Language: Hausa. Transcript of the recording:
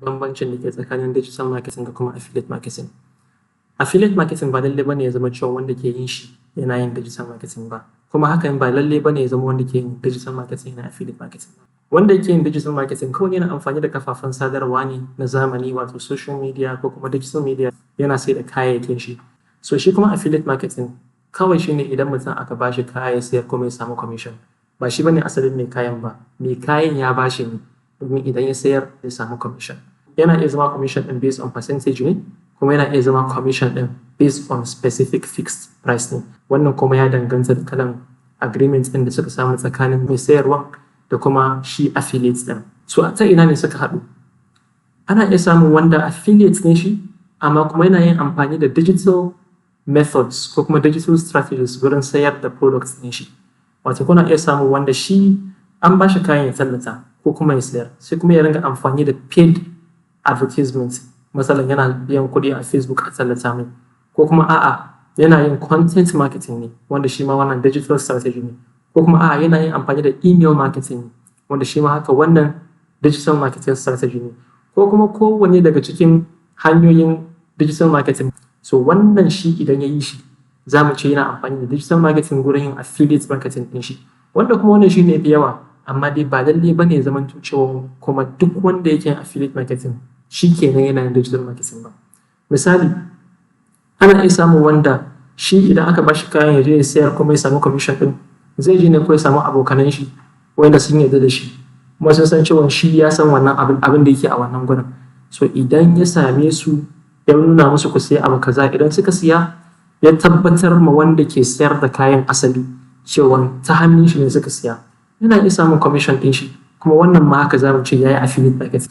Bambancin da ke tsakanin digital marketing da kuma affiliate marketing. Affiliate marketing ba lallai bane ya zama cewa wanda ke yin shi yana yin digital marketing ba, kuma hakan ba lallai bane ya zama wanda ke yin digital marketing yana affiliate marketing ba. Wanda yake yin digital marketing kawai yana amfani da kafafen sadarwa ne na zamani, wato social media ko kuma digital media, yana sai da kayayyakin shi. So shi kuma affiliate marketing kawai shi ne idan mutum aka ba shi kaya ya sayar kuma ya samu commission. Ba shi bane asalin mai kayan ba, mai kayan ya ba shi ne domin idan ya sayar ya samu commission. Yana iya zama commission ɗin based on percentage ne, kuma yana iya zama commission ɗin based on specific fixed price ne. Wannan kuma ya danganta da kalan agreement ɗin da suka samu tsakanin mai sayarwan da kuma shi affiliate ɗin. So ta ina ne suka haɗu? Ana iya samun wanda affiliate ne shi, amma kuma yana yin amfani da digital methods ko kuma digital strategies wurin sayar da products ɗin shi. Wato kuna iya samun wanda shi an ba shi kayan ya tallata ko kuma ya sayar, sai kuma ya ringa amfani da paid advertisement. Masalan, yana biyan kuɗi a Facebook a tallata mai, ko kuma a'a, yana yin content marketing ne, wanda shi ma wannan digital strategy ne, ko kuma a'a, yana yin amfani da email marketing ne, wanda shi ma haka wannan digital marketing strategy ne, ko kuma kowanne daga cikin hanyoyin digital marketing. So wannan shi idan ya yi shi, za mu ce yana amfani da digital marketing gurin yin affiliate marketing ɗin shi, wanda kuma wannan shi ne fi yawa. Amma dai ba lallai ba ne ya zamanto cewa kuma duk wanda yake yin affiliate marketing shi kenan yana yin digital marketing ba. Misali, ana iya samun wanda shi idan aka ba shi kayan ya je ya sayar kuma ya samu commission ɗin, zai je ne ko ya samu abokanan shi wanda sun yarda da shi kuma sun san cewa shi ya san wannan abin da yake a wannan gurin. So idan ya same su, ya nuna musu, "Ku siya abu kaza," idan suka siya, ya tabbatar ma wanda ke sayar da kayan asali cewa ta hannun shi ne suka siya, yana iya samun commission ɗin shi. Kuma wannan ma haka za mu ce ya yi affiliate marketing.